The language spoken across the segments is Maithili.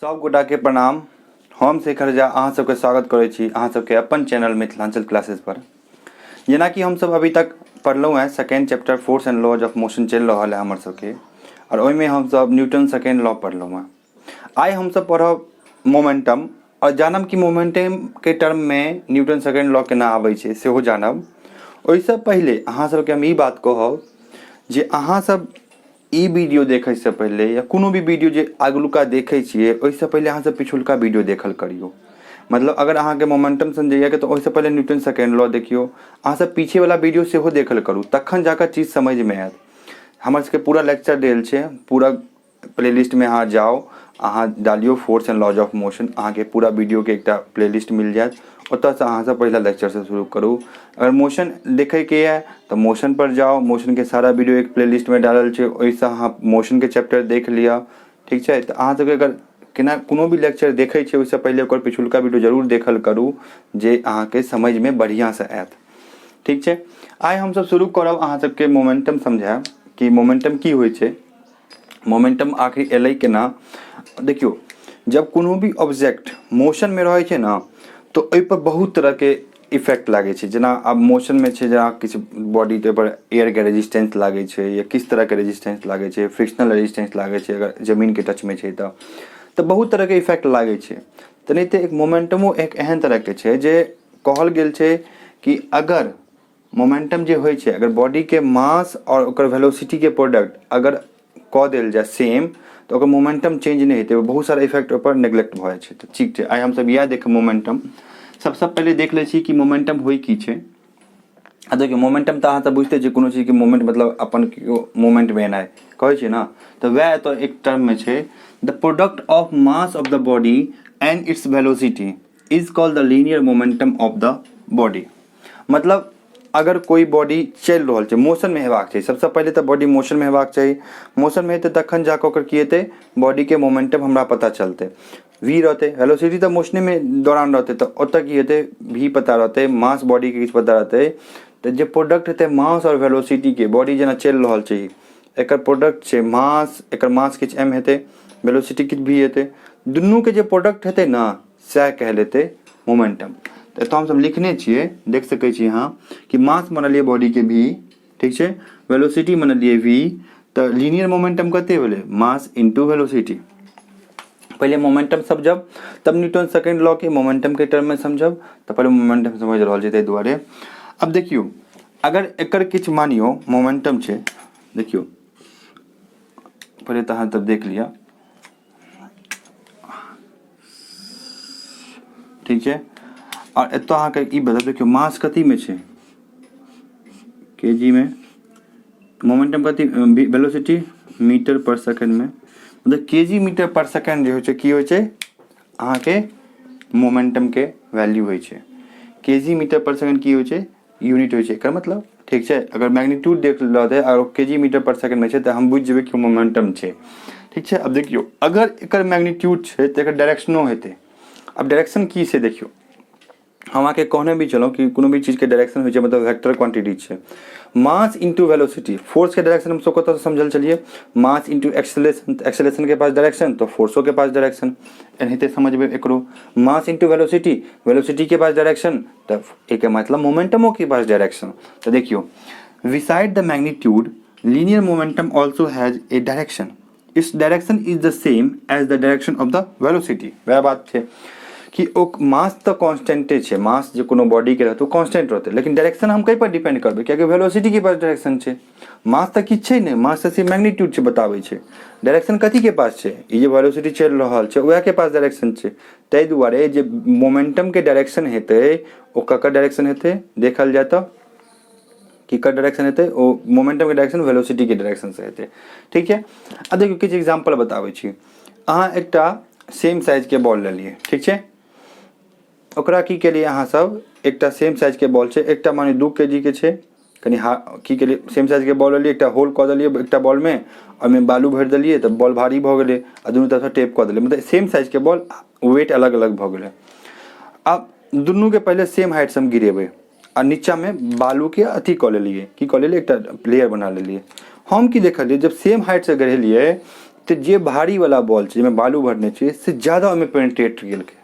सब गोटा के प्रणाम। हम शेखर झा अहाँ सबके स्वागत करै छी अहाँ सबके अपन चैनल मिथिलांचल क्लासेस पर। जेनाकि हम सब अभी तक पढ़लहुँ हैं, second chapter force and laws of motion चलि रहल है हमर सबके, और ओहिमे हम सब न्यूटन सेकेंड लॉ पढ़लहुँ हैं। आइ हम सब पढ़ब मोमेंटम और जानब कि मोमेंटम के टर्म में न्यूटन सेकेंड लॉ केना आबै छै सेहो जानब। ओहिसँ पहिले अहाँ सबके हम ई बात कहब जे अहाँ सब ई वीडियो देखैसँ पहिले या कोनो भी वीडियो जे अगलुका देखै छियै ओहिसँ पहिले अहाँ सब पिछुलका वीडियो देखल करियौ। मतलब अगर अहाँके मोमेंटम समझैयाके तऽ ओहिसँ पहिले न्यूटन सेकेंड लॉ देखियौ, अहाँ सब पीछेवला वीडियो सेहो देखल करू, तखन जाकऽ चीज समझमे आयत। हमर सबके पूरा लेक्चर देल छै, पूरा प्लेलिस्टमे अहाँ जाउ, अहाँ डालियौ force and laws of motion, अहाँके पूरा वीडियोके एकटा प्लेलिस्ट मिल जायत। ओतऽसँ अहाँ सब पहिला लेक्चरसँ शुरू करू। अगर मोशन देखैके यऽ तऽ मोशन पर जाउ, मोशनके सारा वीडियो एक प्लेलिस्टमे डालल छै, ओहिसँ अहाँ मोशनके चैप्टर देख लिअ, ठीक छै। तऽ अहाँ सबके अगर केना कोनो भी लेक्चर देखै छियै ओहिसँ पहिले ओकर पिछुलका वीडियो जरूर देखल करू, जे अहाँके समझमे बढ़िआँसँ आयत, ठीक छै। आइ हमसब शुरू करब अहाँ सबके मोमेंटम समझायब कि मोमेंटम की होइ छै, मोमेंटम आखिर एलै केना। देखियौ, जब कोनो भी ऑब्जेक्ट मोशनमे रहै छै ने तऽ ओहिपर बहुत तरहके इफेक्ट लागै छै। जेना आब मोशनमे छै, जेना किछु बॉडी तऽ ओहिपर एयरके रेजिस्टेंस लागै छै या किछु तरहके रेजिस्टेंस लागै छै, फ्रिक्शनल रेजिस्टेंस लागै छै अगर जमीनके टचमे छै तऽ बहुत तरहके इफेक्ट लागै छै। तेनाहिते एक मोमेंटमो एक एहन तरहके छै जे कहल गेल छै कि अगर मोमेंटम जे होइ छै, अगर बॉडीके मास आओर ओकर वेलोसिटीके प्रोडक्ट अगर कऽ देल जाय सेम, तऽ ओकर मोमेंटम चेंज नहि हेतै, बहुत सारा इफेक्ट ओहिपर नेग्लेक्ट भऽ जाइ छै। तऽ ठीक छै, आइ हमसब इएह देखब मोमेंटम। सबसँ पहिले देख लै छी कि मोमेंटम होइ की छै। आ देखियौ, मोमेंटम तऽ अहाँ तऽ बुझिते छियै, कोनो चीजके मोमेंट मतलब अपन केओ मोमेंटमे एनाइ कहै छियै ने, तऽ वएह एतऽ एक टर्ममे छै, the product of mass of the body and its velocity is called the linear momentum of the body. मतलब अगर कोइ बॉडी चलि रहल छै, मोशनमे हेबाक चाही, सबसँ पहिले तऽ बॉडी मोशनमे हेबाक चाही। मोशनमे हेतै तखन जाकऽ ओकर की हेतै, बॉडीके मोमेंटम हमरा पता चलतै। वी रहतै, वेलोसिटी तऽ मोशनेमे दौरान रहतै, तऽ ओतऽ की हेतै, भी पता रहतै, मास बॉडीके किछु पता रहतै। तऽ जे प्रोडक्ट हेतै मास आओर वेलोसिटीके, बॉडी जेना चलि रहल छै, एकर प्रोडक्ट छै मास, एकर मास किछु एम हेतै, वेलोसिटी किछु भी हेतै, दुनूके जे प्रोडक्ट हेतै ने सएह कहलेतै मोमेंटम। तऽ एतऽ हमसब लिखने छियै, देख सकै छी अहाँ कि मास मानलियै बॉडीके भी, ठीक छै, वेलोसिटी मानलियै भी, तऽ लीनियर मोमेंटम कते भेलै, मास इंटू वेलोसिटी। पहिले मोमेंटम समझब तब न्यूटन सेकेंड लॉ के मोमेंटम के टर्म में समझब। तऽ पहिले मोमेंटम समझ रहल छी ताहि दुआरे। अब देखियौ, अगर एकर किछु मानियौ मोमेंटम छै, देखियौ पहिले तऽ अहाँ तब देख लिअ, ठीक छै। आओर एतऽ अहाँके ई बता, देखियौ मास कथीमे छै, के जी मे, मोमेंटम कथी, वेलोसिटी मीटर पर सेकेंड मे, मतलब के जी मीटर पर सेकेंड जे होइ छै की होइ छै, अहाँके मोमेंटम के वैल्यू होइ छै। के जी मीटर पर सेकेंड की होइ छै, यूनिट होइ छै एकर मतलब, ठीक छै। अगर मैग्नीट्यूड देख रहतै आओर के जी मीटर पर सेकेंड मे छै तऽ हम बुझि जेबै कि मोमेंटम छै, ठीक छै। अब देखियौ, अगर एकर मैग्नीट्यूड छै तऽ एकर डायरेक्शनो हेतै। अब डायरेक्शन की छै, देखियौ हम अहाँके कहने भी छलहुँ कि कोनो भी चीजके डायरेक्शन होइ छै, मतलब वेक्टर क्वांटिटी छै। मास इंटू वेलोसिटी, फोर्स के डायरेक्शन हम सब कतऽसँ समझल छलियै, मास इंटू एक्सेलेरेशन, एक्सेलेरेशन के पास डायरेक्शन तऽ फोर्सो के पास डायरेक्शन, एनाहिते समझबै एकरो, मास इंटू वेलोसिटी, वेलोसिटी के पास डायरेक्शन, तऽ एकर मतलब मोमेंटमो के पास डायरेक्शन। तऽ देखियौ, beside the magnitude linear momentum also has a direction, its direction is the same as the direction of the velocity. वएह बात छै कि ओ मास तऽ कॉन्स्टेंटे छै, मास जे कोनो बॉडीके रहतै ओ कॉन्स्टेंट रहतै, लेकिन डायरेक्शन हम कइ पर डिपेंड करबै, कियाकि वेलोसिटीके पास डायरेक्शन छै, मास तऽ किछु छै नहि, मास तऽ सिर्फ मैग्नीट्यूड छै बताबै छै, डायरेक्शन कथीके पास छै, ई जे वेलोसिटी चलि रहल छै उएहके पास डायरेक्शन छै। ताहि दुआरे जे मोमेंटमके डायरेक्शन हेतै ओ ककर डायरेक्शन हेतै, देखल जाय तऽ केकर डायरेक्शन हेतै, ओ मोमेंटमके डायरेक्शन वेलोसिटीके डायरेक्शनसँ हेतै, ठीक छै। आ देखियौ किछु एग्जाम्पल बताबै छी। अहाँ एकटा सेम साइजके बॉल लेलियै, ठीक छै, ओकरा की केलियै अहाँ सब, एकटा सेम साइजके बॉल छै, एकटा मानि 2 के जी के छै, कनि हा की केलियै, सेम साइजके बॉल लेलियै, एकटा होल कऽ देलियै एकटा बॉलमे, ओहिमे बालू भरि देलियै तऽ बॉल भारी भऽ गेलै, आ दुनू तरफसँ टेप कऽ देलियै, मतलब सेम साइजके बॉल वेट अलग अलग भऽ गेलै। आब दुनूके पहिले सेम हाइटसँ हम गिरेबै आ नीचाँमे बालूके अथी कऽ लेलियै, की कऽ लेलियै, एकटा लेयर बना लेलियै। हम की देखलियै, जब सेम हाइटसँ गिरेलियै तऽ जे भारीवला बॉल छै जाहिमे बालू भरने छियै से ज्यादा ओहिमे पेनिट्रेट केलकै।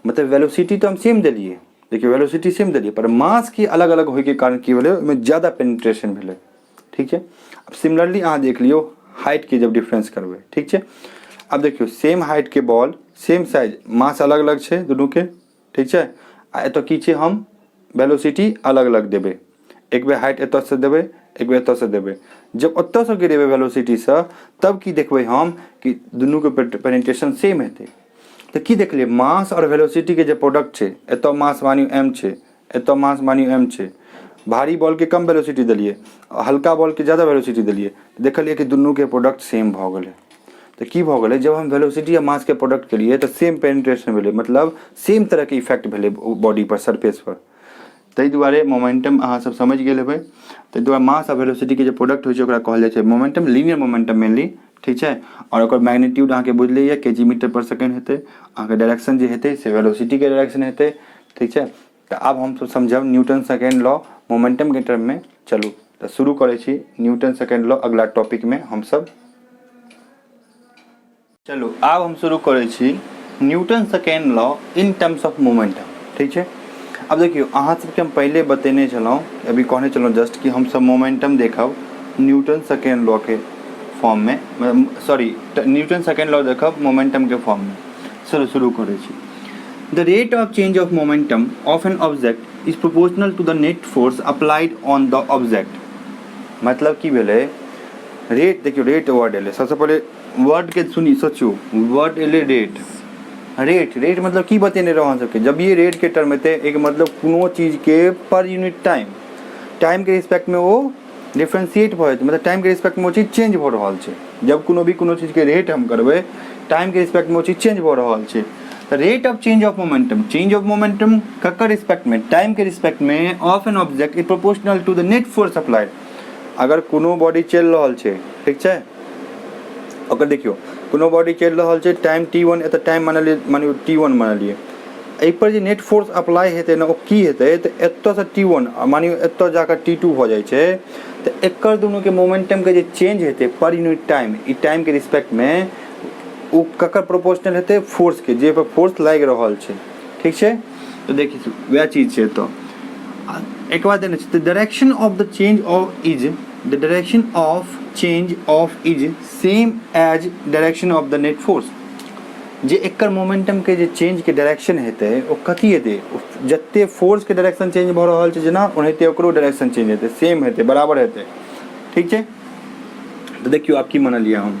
मतलब वेलोसिटी तऽ हम सेम देलियै, देखियौ वेलोसिटी सेम देलियै, पर मासके अलग अलग होइके कारण की भेलै, ओहिमे ज्यादा पेनिट्रेशन भेलै। ठीक छै? आब सिमिलरली अहाँ देख लियौ हाइटके जब डिफरेंस करबै। ठीक छै? आब देखियौ सेम हाइटके बॉल, सेम साइज, मास अलग अलग छै दुनूके। ठीक छै? आ एतऽ की छै, हम वेलोसिटी अलग अलग देबै। एक बेर हाइट एतऽसँ देबै, एक बेर एतऽसँ देबै। जब ओतऽसँ गिरेबै वेलोसिटीसँ, तब की देखबै हम कि दुनूके पेनिट्रेशन सेम हेतै। तऽ की देखलियै? मास आओर वेलोसिटीके जे प्रोडक्ट छै, एतऽ मास मानियौ एम छै, एतऽ मास मानियौ एम छै। भारी बॉलके कम वेलोसिटी देलियै, हल्का बॉलके ज्यादा वेलोसिटी देलियै, देखलियै कि दुनूके प्रोडक्ट सेम भऽ गेलै। तऽ की भऽ गेलै? जब हम वेलोसिटी आ मासके प्रोडक्ट केलियै तऽ सेम पेनिट्रेशन भेलै, मतलब सेम तरहके इफेक्ट भेलै बॉडी पर, सरफेस पर। ताहि दुआरे मोमेंटम अहाँ सब समझि गेल हेबै। ताहि दुआरे मास आ वेलोसिटीके जे प्रोडक्ट होइ छै, ओकरा कहल जाइ छै मोमेंटम, लीनियर मोमेंटम मेनली। ठीक छै? आओर ओकर मैग्नीट्यूड अहाँके बुझले यऽ, के जी मीटर पर सेकेंड हेतै। अहाँके डायरेक्शन जे हेतै से वेलोसिटीके डायरेक्शन हेतै। ठीक छै? तऽ आब हमसब समझब न्यूटन सेकेंड लॉ मोमेंटमके टर्ममे। चलू तऽ शुरू करै छी न्यूटन सेकेंड लॉ अगला टॉपिकमे हमसब। चलू, आब हम शुरू करै छी Newton second law in terms of momentum. ठीक छै? आब देखियौ, अहाँ सबके हम पहिले बतेने छलहुँ, अभी कहने छलहुँ जस्ट कि हमसब मोमेंटम देखब न्यूटन सेकेंड लॉ के फॉर्ममे, सॉरी, न्यूटन सेकेंड लॉ देखब मोमेंटमके फॉर्ममे। चलू, शुरू करै छी। The rate of change of momentum of an object is proportional to the net force applied on the object. मतलब की भेलै रेट? देखियौ, रेट वर्ड एलै। सबसँ पहिले वर्डके सुनी, सोचू, वर्ड एलै रेट। रेट, रेट मतलब की बतेने रहौ अहाँ सबके? जब ये रेटके टर्म एतै, एक मतलब कोनो चीजके पर यूनिट टाइम, टाइमके रिस्पेक्टमे ओ डिफ्रेंशिएट भऽ जेतै, मतलब टाइमके रिस्पेक्टमे ओ चीज चेंज भऽ रहल छै। जब कोनो भी कोनो चीजके रेट हम करबै, टाइमके रिस्पेक्टमे ओ चीज चेंज भऽ रहल छै। तऽ rate of change of momentum, change of momentum ककर रिस्पेक्टमे? टाइमके रिस्पेक्टमे, of an object is proportional to the net force applied. अगर कोनो बॉडी चलि रहल छै, ठीक छै, ओकर देखियौ, कोनो बॉडी चलि रहल छै, टाइम टी वन, एतऽ टाइम मानलियै, मानियौ टी वन मानलियै, एहिपर जे नेट फोर्स अप्लाई हेतै ने, ओ की हेतै? तऽ एतऽसँ टी वन मानियौ एतऽ जाकऽ टी टू भऽ जाइ छै, तऽ एकर दुनूके मोमेंटमके जे चेंज हेतै पर यूनिट टाइम, ई टाइमके रिस्पेक्टमे, ओ ककर प्रोपोर्शनल हेतै? फोर्सके, जे पर फोर्स लागि रहल छै। ठीक छै? तऽ देखियौ, वएह चीज छै एतऽ। एक बात देने छै, the direction of the change of is the direction of change of is same as direction of the net force. जे एकर मोमेंटमके जे चेंजके डायरेक्शन हेतै, ओ कथी हेतै? जते फोर्सके डायरेक्शन चेंज भऽ रहल छै जेना, ओनाहिते ओकरो डायरेक्शन चेंज हेतै, सेम हेतै, बराबर हेतै। ठीक छै? तऽ देखियौ, आब की मानलियै हम?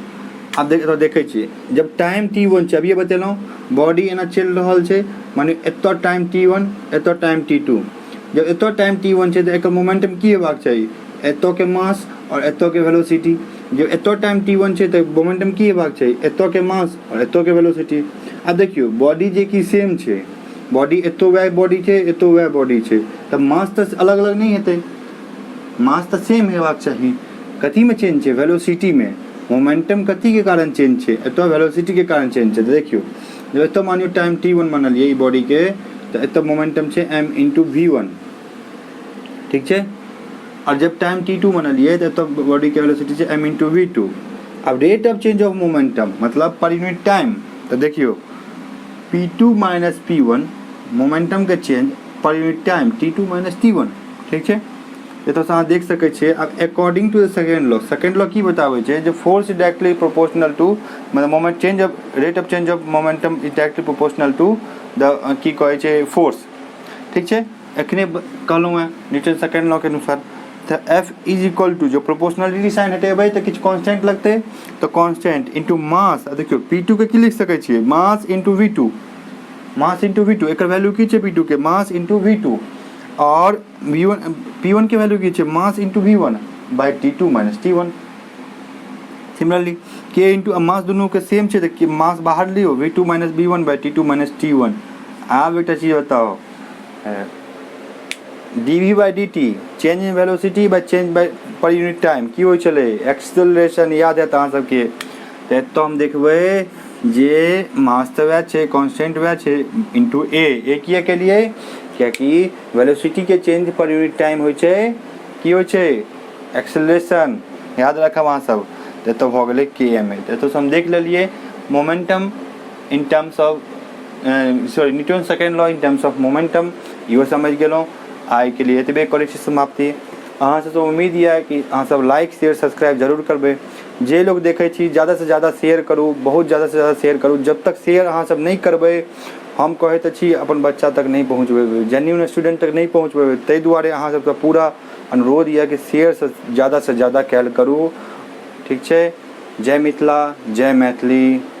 आब देख, देखै छियै, जब टाइम टी वन छै, अभिये बतेलहुँ, बॉडी एना चलि रहल छै, माने एतऽ टाइम टी वन, एतऽ टाइम टी टू। जब एतऽ टाइम टी वन छै, तऽ एकर मोमेंटम की हेबाक चाही? एतऽके मास आओर एतऽके वेलोसिटी। जब एतऽ टाइम टी वन छै, तऽ मोमेंटम की हेबाक चाही? एतऽके मास आओर एतऽके वेलोसिटी। आब देखियौ, बॉडी जे कि सेम छै, बॉडी एतौ वएह बॉडी छै, एतौ वएह बॉडी छै, तऽ मास तऽ अलग अलग नहि हेतै, मास तऽ सेम हेबाक चाही। कथीमे चेंज छै? वेलोसिटीमे। मोमेंटम कथीके कारण चेंज छै? एतऽ वेलोसिटीके कारण चेंज छै। तऽ देखियौ, जब एतऽ मानियौ टाइम टी वन मानलियै ई बॉडीके, तऽ एतऽ मोमेंटम छै एम इंटू वी वन। ठीक छै? आओर जब टाइम टी टू मानलियै, तऽ एतऽ बॉडीके वेलोसिटी छै एम इंटू वी टू। आब rate of change of momentum मतलब पर यूनिट टाइम, तऽ देखियौ, P two minus P one, मोमेंटमके change per unit time T two minus T one. ठीक छै? एतऽसँ अहाँ देख सकै छियै। आब according to the second law, second law की बताबै छै? जे फोर्स डायरेक्टली प्रोपोर्शनल टू, मतलब moment change of rate of change of momentum is directly proportional to the, की कहै छै, फोर्स। ठीक छै? एखने कहलहुँ हेँ न्यूटन सेकेंड लॉ के अनुसार, तऽ एफ is equal to, जो प्रोपोर्शनलिटी साइन हटेबै तऽ किछु कॉन्स्टेंट लगतै, तऽ कॉन्स्टेंट इंटू मास। आ देखियौ, पी टू के की लिख सकै छियै? Mass into V two, mass into V two. एकर वैल्यू की छै पी टू के? Mass into V two. आओर वी वन, पी वन के वैल्यू की छै? Mass into V one by T two minus T one. Similarly K into mass दुनूके सेम छै, तऽ मास बाहर लियौ, V two minus V one by T two minus T one. आब एकटा चीज बताउ, D V by D T, change in velocity by change by per unit time, की होइ छलै? एक्सेलरेशन। याद हैत अहाँ सबके? तऽ एतऽ हम देखबै जे मास तऽ वएह छै, कॉन्स्टेंट वएह छै, इंटू ए। ए किए केलियै? कियाकि वेलोसिटीके चेंज पर यूनिट टाइम होइ छै, की होइ छै? एक्सेलरेशन। याद राखब अहाँ सब। तऽ एतऽ भऽ गेलै के एम ए। तऽ एतऽसँ हम देख लेलियै momentum in terms of, sorry, Newton second law in terms of momentum, इहो समझि गेलहुँ। आइके लिए एतबे करै छी समाप्ति। अहाँ सबसँ उम्मीद यऽ कि अहाँ सब लाइक, शेयर, सब्सक्राइब जरूर करबै। जे लोग देखै छी, ज्यादासँ ज्यादा शेयर करू, बहुत ज्यादासँ ज्यादा शेयर करू। जब तक शेयर अहाँ सब नहि करबै, हम कहैत छी, अपन बच्चा तक नहि पहुँचबेबै, जेन्यून स्टूडेंट तक नहि पहुँचबेबै। ताहि दुआरे अहाँ सबके पूरा अनुरोध यऽ कि शेयरसँ ज्यादासँ ज्यादा कयल करू। ठीक छै? जय मिथिला, जय मैथिली।